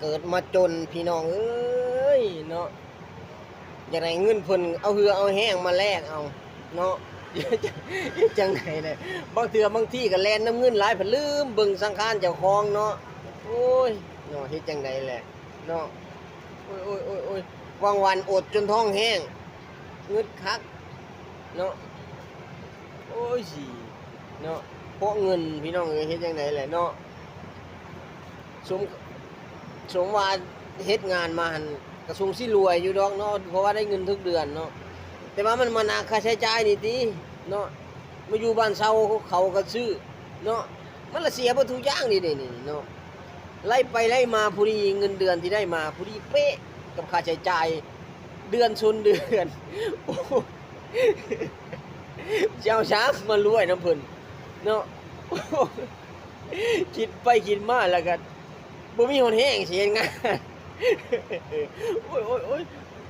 ເກີດມາຈົນພີ່ນ້ອງເອີຍເນາະ ຢາກໄດ້ເງິນເພິ່ນເອົາເຫື່ອເອົາແຮງມາແລກເອົາເນາະ ເຮັດຈັ່ງໃດແຫຼະ ບາງເທື່ອບາງທີກໍແລ່ນນຳເງິນຫຼາຍ ພັດລືມເບິ່ງສັງຂານເຈົ້າຂອງເນາະ ໂອ້ຍເນາະ ເຮັດຈັ່ງໃດແຫຼະເນາະ ໂອ້ຍໆໆໆ ບາງວັນອົດຈົນທ້ອງແຫ້ງ ງຶດຄັກເນາະ ໂອ້ຍ ເນາະ ເພາະເງິນພີ່ນ້ອງເອີຍ ເຮັດຈັ່ງໃດແຫຼະເນາະ ສົມ ສົມວ່າເຮັດງານມາຫັ້ນ ກະສົງຊິລວຍຢູ່ດອກເນາະ ເພາະວ່າໄດ້ເງິນທຸກເດືອນເນາະ ແຕ່ວ່າມັນມາໜັກຄ່າໃຊ້ຈ່າຍນີ້ຕິເນາະ ມາຢູ່ບ້ານເຊົ່າເຂົາກໍຊື້ເນາະ ມັນລະເສຍເບິດທຸກຢ່າງນີ້ເດນີ້ເນາະ ໄລ່ໄປໄລ່ມາ ພໍດີເງິນເດືອນທີ່ໄດ້ມາ ພໍດີເປະກັບຄ່າໃຊ້ຈ່າຍເດືອນຊົນເດືອນ ໂອ້ ຊິເອົາຫຍັງມາລວຍນຳເພິ່ນເນາະ ຄິດໄປຄິດມາແລ້ວກໍບໍ່ມີຮອດແຮງຊິເຮັດງານ ໂອ້ຍໆ